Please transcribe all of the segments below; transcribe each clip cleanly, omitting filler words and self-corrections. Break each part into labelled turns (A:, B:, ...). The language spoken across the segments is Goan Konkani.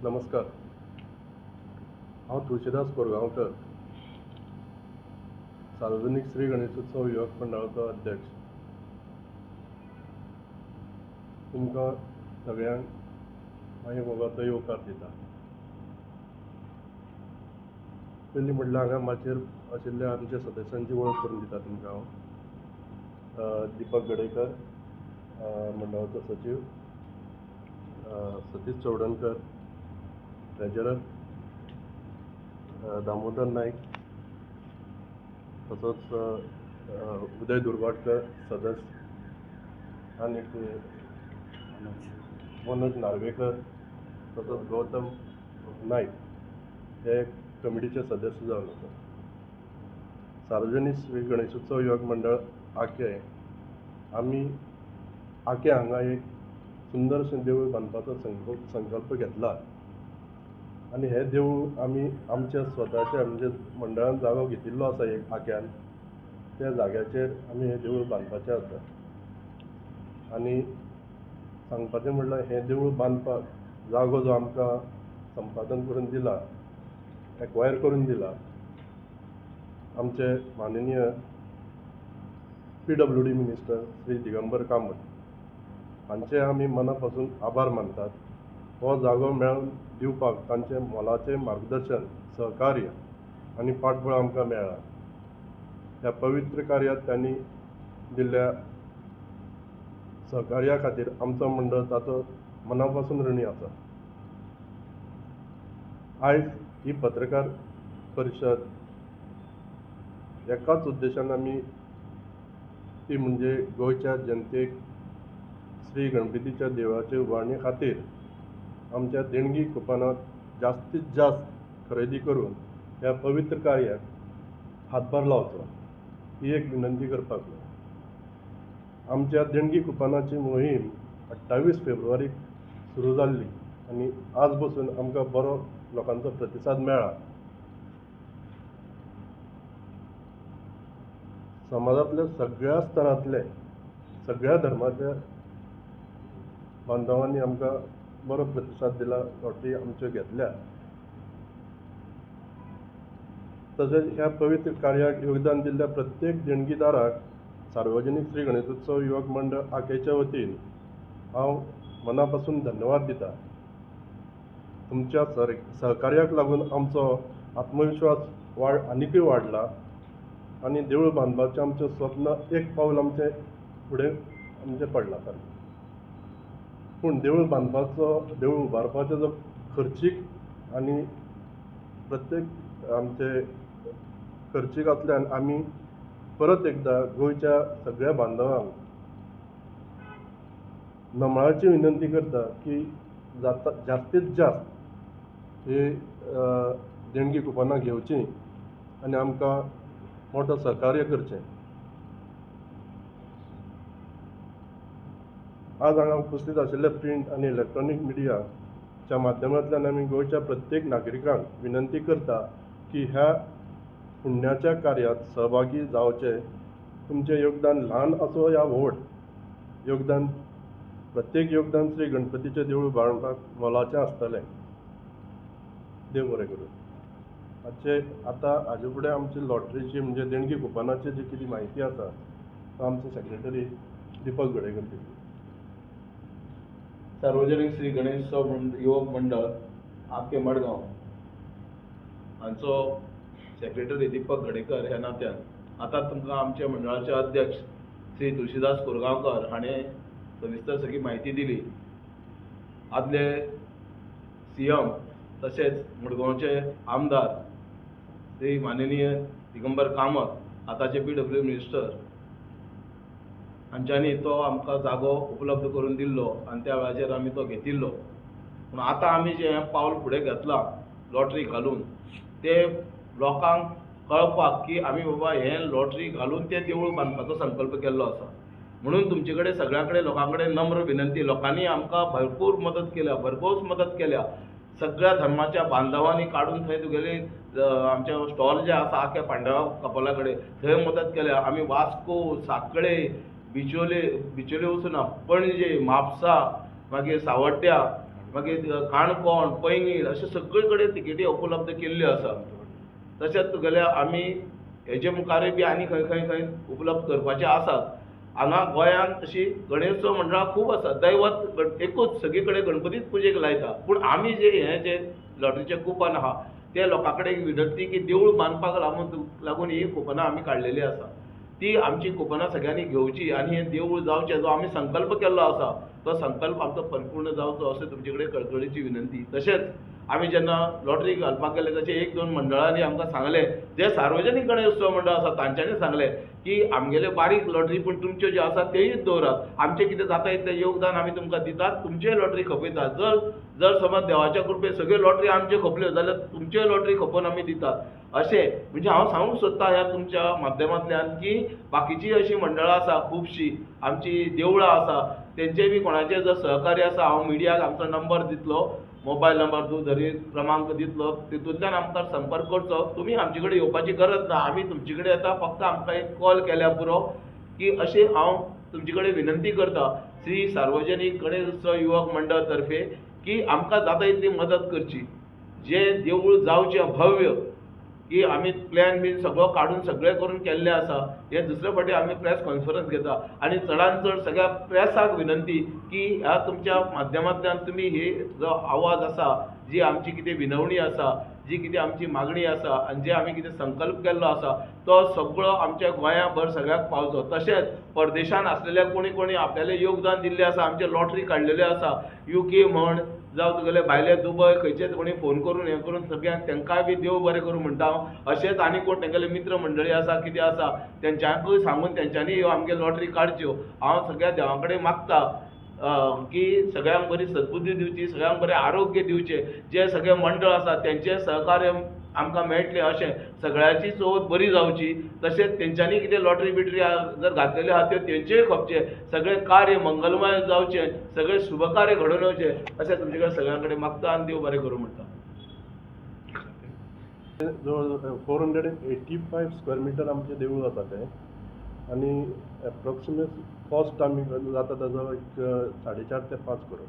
A: नमस्कार, हांव तुळशीदास कोरगांवकर, सार्वजनीक श्री गणेशोत्सव युवक मंडळाचो अध्यक्ष. तुमकां सगळ्यांक म्हाज्या मोगाचो येवकार दिता. पयलीं म्हटल्यार हांगा माचयेर आशिल्ल्या आमच्या सदस्यांची वळख करून दिता तुमकां हांव. दीपक गडेकर, मंडळाचो सचीव, सतीश चवडणकर ट्रेजरर, दामोदर नायक, तसोच उदय दुर्वाडकर सदस्य, आनी मनोज नार्वेकर, तसोच गौतम नायक हे कमिटीचे सदस्य जावन आसा. सार्वजनीक श्री गणेशोत्सव युवक मंडळ आके, आमी आके हांगा एक सुंदरशें देवूळ बांदपाचो संकल्प घेतला आनी हें देवूळ आमी आमच्या स्वताच्या म्हणजे मंडळान जागो घेतिल्लो आसा एक आक्यान, त्या जाग्याचेर आमी हें देवूळ बांदपाचें आसा. आनी सांगपाचें म्हणल्यार हें देवूळ बांदपाक जागो जो आमकां संपादन करून दिला, एक्वायर करून दिला, आमचे माननीय PWD minister Shri Digambar Kamat हांचे आमी मना पासून आभार मानतात. हो जागो मेळोवन दिवपाक तांचें मोलाचें मार्गदर्शन, सहकार्य आनी पाठबळ आमकां मेळ्ळां. ह्या पवित्र कार्यांत तांणी दिल्ल्या सहकार्या खातीर आमचो मंडळ ताचो मना पासून ऋणी आसा. आयज ही पत्रकार परिशद एकाच उद्देशान आमी, ती म्हणजे गोंयच्या जनतेक श्री गणपतीच्या देवळाचे उबारणे खातीर आमच्या देणगी कुपनांत जास्तीत जास्त खरेदी करून ह्या पवित्र कार्याक हातभार लावचो ही एक विनंती करपाक जाय. आमच्या देणगी कुपनाची मोहीम 28 फेब्रुवारीक सुरू जाल्ली आनी आज बसून आमकां बरो लोकांचो प्रतिसाद मेळ्ळा. समाजांतल्या सगळ्या स्तरांतले सगळ्या धर्माच्या बांधवांनी आमकां बरो प्रतिसाद दिला, लॉटरी आमच्यो घेतल्या. तशेंच ह्या पवित्र कार्याक योगदान दिल्ल्या प्रत्येक देणगीदाराक सार्वजनीक श्री गणेशोत्सव युवक मंडळ आकेच्या वतीन हांव मना पासून धन्यवाद दिता. तुमच्या सहकार्याक लागून आमचो आत्मविश्वास आनिकूय वाडला आनी देवूळ बांदपाचें आमचें स्वप्न एक पावल आमचें फुडें आमचें पडलां सारकें. पूण देवूळ बांदपाचो, देवूळ उबारपाचो जो खर्चीक आनी प्रत्येक आमचे खर्चिकांतल्यान आमी परत एकदां गोंयच्या सगळ्या बांधवांक नमळाची विनंती करता की जाता जास्तीत जास्त ही देणगी कुपनां घेवची आनी आमकां मोठो सहकार्य करचें. आज हांगा उपस्थित आशिल्ले प्रिंट आनी इलेक्ट्रॉनीक मिडियाच्या माध्यमांतल्यान आमी गोंयच्या प्रत्येक नागरिकांक विनंती करता की ह्या पुण्याच्या कार्यांत सहभागी जावचे. तुमचें योगदान ल्हान आसूं या व्हड, योगदान प्रत्येक योगदान श्री गणपतीचें देवूळ उबारपाक मोलाचें आसतलें. देव बरें करूं. हाचे आतां हाजे फुडें आमची लॉटरीची म्हणजे देणगी कुपनाची जी कितें म्हायती आसा तो आमचो सेक्रेटरी दीपक गडेकर दितले.
B: सार्वजनीक श्री गणेशोत्सव युवक मंडळ आके मडगांव हांचो सेक्रेटरी दीपक गडेकर ह्या नात्यान आतां तुमकां आमच्या मंडळाचे अध्यक्ष श्री तुळशीदास कोरगांवकर हाणें सविस्तर सगळी म्हायती दिली. आदले CM तशेंच मडगांवचे आमदार श्री माननीय दिगंबर कामत, आतांचे PW minister, हांच्यांनी तो आमकां जागो उपलब्ध करून दिल्लो आनी त्या वेळाचेर आमी तो घेतिल्लो. पूण आतां आमी जें हें पावल फुडें घेतलां लॉटरी घालून, तें लोकांक कळपाक की आमी बाबा हें लॉटरी घालून तें देवूळ बांदपाचो संकल्प केल्लो आसा. म्हणून तुमचे कडेन सगळ्यां कडेन लोकां कडेन नम्र विनंती, लोकांनी आमकां भरपूर मदत केल्या, भरघोस मदत केल्या. सगळ्या धर्माच्या बांधवांनी काडून थंय तुगेली आमचे स्टॉल जे आसा आख्या पांडवा कपेला कडेन थंय मदत केल्या. आमी वास्को, साकळे, बिचोले, बिचोले वचूना, पणजे, म्हापसा, मागीर सावड्ड्या, मागीर काणकोण, पैंगीण अशे सगळे कडेन तिकेटी उपलब्ध केल्ल्यो आसा. तशेंच तुगेले आमी हेजे मुखारूय बी आनी खंय खंय खंय उपलब्ध करपाचे आसात. हांगा गोंयांत अशी गणेशोत्सव मंडळां खूब आसात. दैवत एकूच सगळे कडेन गणपतीच पुजेक लायता, पूण आमी जे हे जे लॉटरीचें कुपन आहा ते लोकां कडेन विनंती की देवूळ बांदपाक लागून ही कुपनां आमी काडलेली आसा. ती आमची कुपनां सगळ्यांनी घेवची आनी हें देवूळ जावचें, जो आमी संकल्प केल्लो आसा तो संकल्प आमचो परिपूर्ण जावचो अशें तुमचे कडेन कळकळीची विनंती. तशेंच आमी जेन्ना लॉटरी घालपाक गेले तशें एक दोन मंडळांनी आमकां सांगलें, जे सार्वजनीक गणेशोत्सव मंडळ आसा तांच्यांनी सांगलें की आमगेले बारीक लॉटरी पूण तुमच्यो ज्यो आसा तेय दवरात, आमचें कितें जाता इतलें योगदान आमी तुमकां दितात, तुमचेय लॉटरी खपयतात. जर जर समज देवाच्या कृपेन सगळ्यो लॉटरी आमच्यो खपल्यो जाल्यार तुमच्योय लॉटरी खपोवन आमी दितात. अशें म्हणजे हांव सांगूंक सोदतां ह्या तुमच्या माध्यमांतल्यान की बाकीचीं अशीं मंडळां आसा खुबशीं, आमची देवळां आसा, तेंचेय बी कोणाचें जर सहकार्य आसा, हांव मिडियाक आमचो नंबर दितलो, मोबायल नंबर दुधरी क्रमांक दितलो, तितूंतल्यान आमकां संपर्क करचो. तुमी आमचे कडेन येवपाची गरज ना, आमी तुमचे कडेन येता, फक्त आमकां एक कॉल केल्यार पुरो. की अशें हांव तुमचे कडेन विनंती करता श्री सार्वजनीक गणेश उत्सव युवक मंडळ तर्फे की आमकां जाता इतली मदत करची, जें देवूळ जावचें भव्य की आमी प्लॅन बीन सगळो काडून सगळें करून केल्लें आसा. हे दुसरे फावटी आमी प्रेस कॉन्फरन्स घेता आनी चडान चड सगळ्या प्रेसाक विनंती की ह्या तुमच्या माध्यमांतल्यान तुमी ही जो आवाज आसा, जी आमची कितें विनवणी आसा, जी कितें आमची मागणी आसा आनी जे आमी कितें संकल्प केल्लो आसा तो सगळो आमच्या गोंयाभर सगळ्याक पावचो. तशेंच परदेशान आसलेल्या कोणी कोणी आपल्यालें योगदान दिल्लें आसा, आमचे लॉटरी काडलेल्यो आसा, UK म्हण जावं तुगेले भायले दुबय खंयचेच कोणी फोन करून हें करून सगळ्यांक तांकांय बी देव बरें करूं म्हणटा हांव. अशेंच आनी कोण तेंगेले मित्र मंडळी आसा कितें आसा तेंच्यांकूय सांगून तेंच्यांनी ह्यो आमगे लॉटरी काडच्यो. हांव सगळ्या देवां कडेन मागता की सगळ्यांक बरी सद्बुद्धी दिवची, सगळ्यांक बरें आरोग्य दिवचें, जे सगळे मंडळ आसा तेंचें सहकार्य आमकां मेळटलें, अशें सगळ्यांची चवथ बरी जावची. तशेंच तेंच्यांनी कितें लॉटरी बिटरी जर घातलेल्यो आहा त्यो तेंचेय खपचें, सगळें कार्य मंगलमय जावचें, सगळें शुभ कार्य घडोवन येवचें अशें तुमचे कडेन सगळ्यां कडेन मागता आनी देव बरें करूं म्हणटा.
A: जवळ 485 स्क्वेअर मिटर आमचें देवूळ आसा तें, आनी एप्रोक्सिमेट कॉस्ट आमी जाता ताजो एक 4.5 ते 5 करोड.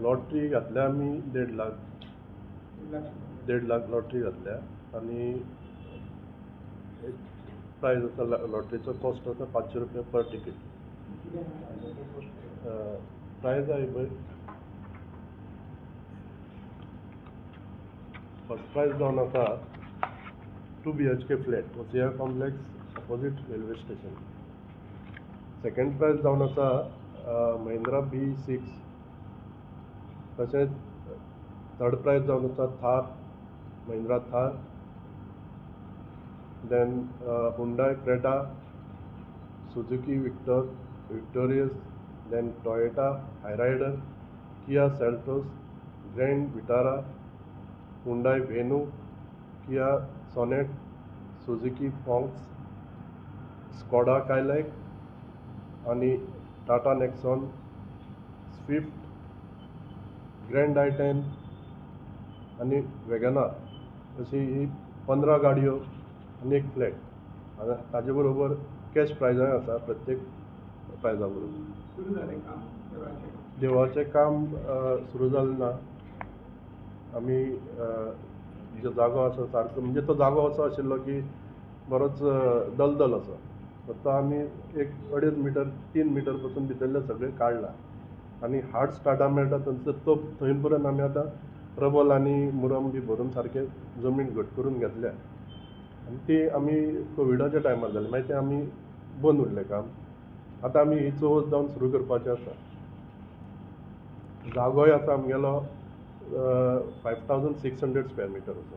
A: लॉटरी घातल्या आमी 1.5 लाख, 1.5 लाख लॉटरी घातल्या आनी एक प्रायज आसा लॉटरीचो कॉस्ट आसा 500 रुपया पर टिकेट. प्रायज आहा पळय, फर्स्ट प्रायज जावन आसा 2 BHK flat, Osia complex opposite railway station. Second prize जावन आसा महिंद्रा B6, तशेंच थर्ड प्रायज जावन आसा Thar, Mahindra Thar, then Hyundai Creta, Suzuki Victoris, then Toyota Hyryder, Kia Seltos, Grand Vitara, Hyundai Venue, Kia Sonet, Suzuki Fronx, Skoda Kylaq आनी Tata Nexon, Swift, Grand i10 आनी वॅगनार अशी ही 15 गाडयो आनी एक फ्लॅट. आनी ताजे बरोबर कॅश प्रायजाय आसा प्रत्येक प्रायजा बरोबर. देवळाचें काम सुरू जालें ना. आमी जो जागो आसा सारको, म्हणजे तो जागो असो आशिल्लो की बरोच दलदल आसा, तो आमी एक 2.5 मिटर 3 मिटर पसून भितरलें सगळें काडलां आनी हार्ड स्टार्टा मेळटा थंयसर तो थंय पर्यंत आमी आतां रबल आनी मुरम बी भरून सारकें जमीन घट करून घेतल्या आनी ती आमी कोविडाच्या टायमार जालें, मागीर तें आमी बंद उरलें काम. आतां आमी ही चवथ जावन सुरू करपाचें आसा. जागोय आसा आमगेलो 5600 स्क्वेअर मिटर आसा.